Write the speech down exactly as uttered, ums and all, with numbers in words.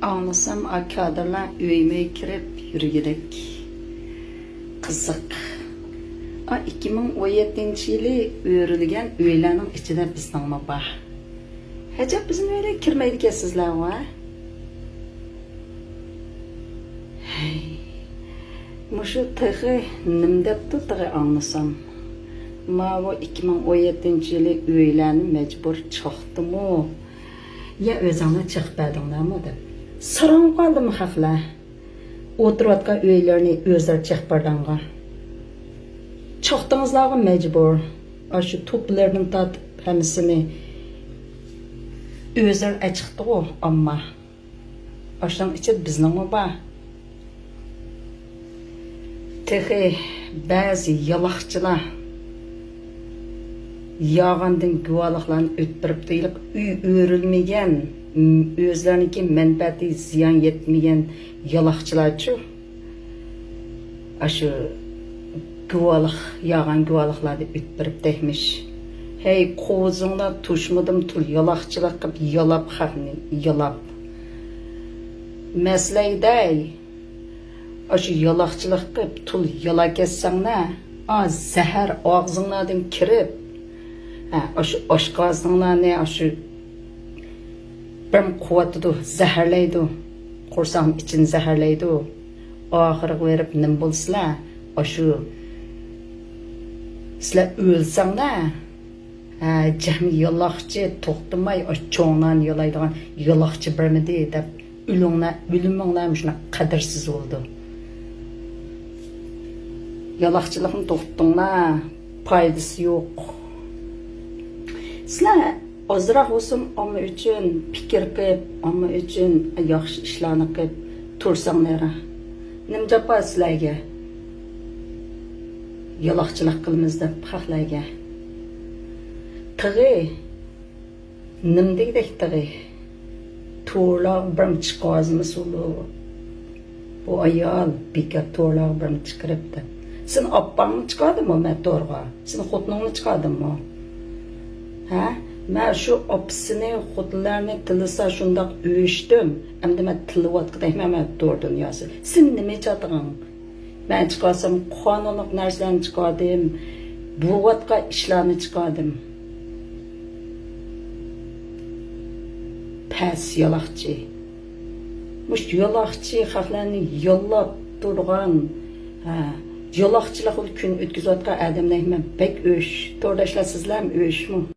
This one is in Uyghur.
ئاڭلىسام، ئا كادىرلار ئۆيمۇ كىرىپ يۈرگۈدەك. قىزىق. ئا، ئىككى مىڭ ئون يەتتىنچى يىلى ئۆرۈلگەن ئۆيلەرنىڭ ئىچىدە بىزنىڭمۇ بار. ئەجەب بىزنىڭ ئۆيلەرگە كىرمەيدىكەنسىزلەر ۋە؟ ھەي، مۇشۇ تېخى نېمە دەپتۇ تېخى ئاڭلىسام. ماۋۇ ئىككى مىڭ ئون يەتتىنچى يىلى ئۆيلەرنى مەجبۇر چاقتىمۇ؟ يا ئۆزۈڭلار چېقىپ بەردىڭلارمۇ دەپ. ساراڭ قالدىمۇ خەقلەر؟ ئولتۇرۇۋاتقان ئۆيلىرىنى ئۆزلىرى چېقىپ بەردىڭلار. چاقتىڭىزلارغا مەجبۇر. ئاشۇ توپىلىرىدىن تارتىپ ھەممىسىنى ئۆزلىرى ئەچىقتىغۇ ئامما. ئاشۇنىڭ ئىچىدە بىزنىڭمۇ بار. تېخى بەزى يالاقچىلار يالغاندىن گۇۋاھلىقلارنى ئۆتتۈرۈپ، ئۆي ئۆرۈلمىگەن، ئۆزلىرىنىڭكى مەنپەئەتى زىيان يەتمىگەن يالاقچىلارچۇ؟ ئاشۇ گۇۋاھلىق، يالغان گۇۋاھلىقلارنى ئۆتتۈرۈپ تەكمىش. ھەي، قوۋۇزۇڭلار توشمىدىم تۇل يالاقچىلىق قىلىپ، يالاپ خەقنى، يالاپ. مەسىلەيدەي، ئاشۇ يالاقچىلىق قىلىپ تۇل يالاپ كەتسەڭلار، ئا، زەھەر ئاغزىڭلاردىن كىرىپ، ھە، ئاشۇ ئاشقازىنىڭلارنى ئاشۇ بىرم قۇۋاتىدۇ، زەھەرلەيدۇ. قورساقنىڭ ئىچىنى زەھەرلەيدۇ. ئاخىرىغا بېرىپ نېمە بولسىلەر؟ ئاشۇ سىلەر ئۆلسەڭلار، ھە، جەمئىي يالاقچى توختىماي، ئاشۇ چوڭلارنى يالايدىغان يالاقچى بارمىدى دەپ ئۆلۈڭلار، ئۆلۈمۈڭلار مۇشۇنداق قەدىرسىز بولىدۇ. يالاقچىلىقنى توختىتىڭلار، پايدىسى يوق. سىلەر ئازراق بولسۇن ئامما ئۈچۈن پىكىر قىلىپ، ئامما ئۈچۈن ياخشى ئىشلارنى قىلىپ تۇرساڭلار، نېمە جاپا سىلەرگە؟ يالاقچىلىق قىلىمىز دەپ خەقلەرگە. تېخى نېمە دېگۈدەك تېخى؟ تورلارغا بىرم چىقىۋازمىسۇلۇ؟ بۇ ئايال بىكار تورلارغا بىرم چىقىرىپ دەپ. سېنى ئاپپاڭمۇ چىقاردىمۇ مەن تورغا؟ سېنى خوتۇنۇڭنى چىقاردىممۇ؟ ھە؟ مەن شۇ ئاپىسىنى، خوتۇنلارنى تىللىسا شۇنداق ئۆچتۈم. ئەمدى مەن تىللىۋاتقۇدەكمەن مەن تور دۇنياسى. سېنى نېمە چاتىقىڭ؟ مەن چىقارسام قانۇنلۇق نەرسىلەرنى چىقاردىم، بولۇۋاتقان ئىشلارنى چىقاردىم. پەس يالاقچى. مۇشۇ يالاقچى خەقلەرنى ياللاپ تۇرغان، ھە، يالاقچىلىق بىلەن كۈن ئۆتكۈزۈۋاتقان ئادەملەرگە مەن بەك ئۆچ. تورداشلار، سىزلەرمۇ ئۆچمۇ؟